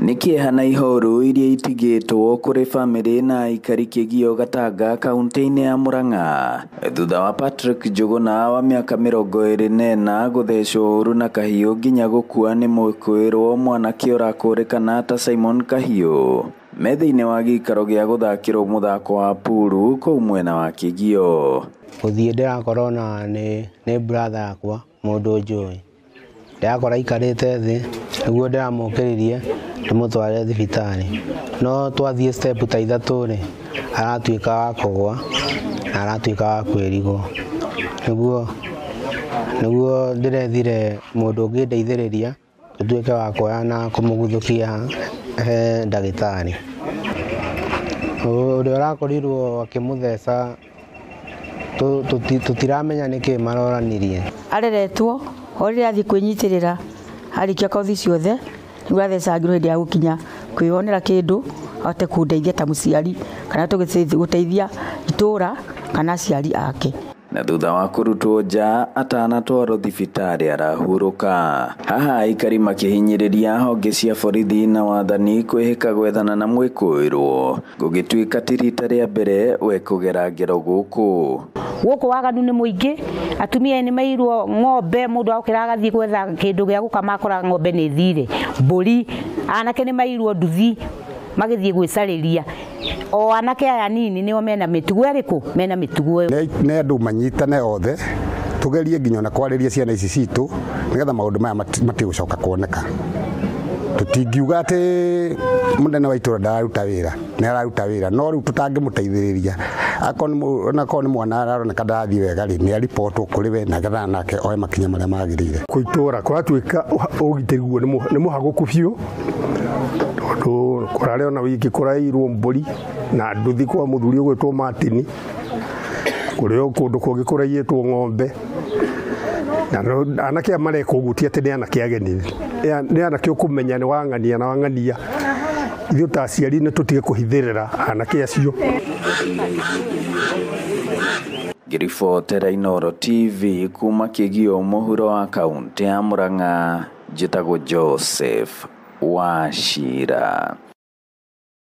Nĩ kĩeha na ihoru iria itigĩtwo kũrĩ bamĩrĩ na aikari Kĩgio Gatanga kaunti-inĩ ya Murang'a thutha wa Patrick Njũgũna wa mĩaka 24 gũthecwo ũru na kahiũ nginya gũkua nĩ mwĩkũĩrwo mwanake ũrakũrĩkana ta Simon Kahiũ me thĩinĩ wa gĩikaro gĩa gũthakĩrwo mũthako wa puru kũu mwena wa Kĩgio. Gũthiĩ ndĩrakora ona nĩ brother yakwa mũndũ njũĩ, ndĩrakora aikarĩte thĩ nĩguo ndĩramũkĩririe ndĩmũtware thibitarĩ, no twathiĩ step ta ithatũ rĩ, aratuĩka wa kũgwa na aratuĩka wa kwĩrigwo, nĩguo ndĩrethire mũndũ ũngĩndeithĩrĩria tũtuĩke wa kuoya na kũmũguthũkia he ndagĩtarĩ. Ũrĩa ũrakorirwo akĩmũtheca tũtiramenya nĩkĩ maroranirie. Areretwo o rĩrĩa athiĩ kwĩnyitĩrĩra arĩkia kothi ciothe nĩguo athecangirwo hĩndĩ ya gũkinya kwĩyonera kĩndũ ahote kũndeithia ta mũciari kana gũteithia itũra kana aciari ake. Na thutha wa kũrutwo nja atanatwarwo thibitarĩ arahurũka. Haha aikari makĩhinyĩrĩria honge cia borithi na wathani kwĩhĩka gwethana na mwĩkũĩrwo gũgĩtuĩka ti rita rĩa mbere we kũgera ngero gũkũ. Gũkũ waganu nĩ mũingĩ, atumia nĩ mairwo ng'ombe, mũndũ aokĩra agathiĩ gwetha kĩndũ gĩa gũkama akora ng'ombe nĩ thire, mbũri, anake nĩ mairwo nduthi magĩthiĩ gwĩcarĩria. O anake aya nini nĩo mena mĩtugo ĩrĩkũ? Mena mĩtugo ĩyo. Nĩ andũ manyitane othe tugerie nginya ona kwarĩria ciana ici citũ nĩgetha maũndũ maya matigũcoka kuoneka. Tũtingiuga atĩ mũnene wa itũra ndararuta wĩra, nĩ araruta wĩra, no rĩu tũtangĩmũteithĩrĩria. Onakorwo nĩ mwana aroneka ndarathiĩ wega rĩ, nĩ aribotwo kũrĩ we na getha nake oe makinya marĩa magĩrĩire. Kwĩ itũra kũratuĩka ũgitĩri guo nĩ mũhagũku biũ, tondũ kũrarĩ ona wiki kũrairwo mbũri na nduthi kwa mũthuri ũgwĩtwo Martin, kũrĩ o kũndũ kũngĩ kũraiyĩtwo ng'ombe. Na anake aya mareka ũguo ti atĩ nĩ anake ageni, nĩ anake ũkũmenya nĩ wang'ania na wang'ania. Ithuĩ ta aciari nĩ tũtige kũhithĩrĩra anake acio. Ngĩribotera Inooro TV kuma Kĩgio mũhuro wa kaunti ya Murang'a, njĩtagwo Joseph Wachira.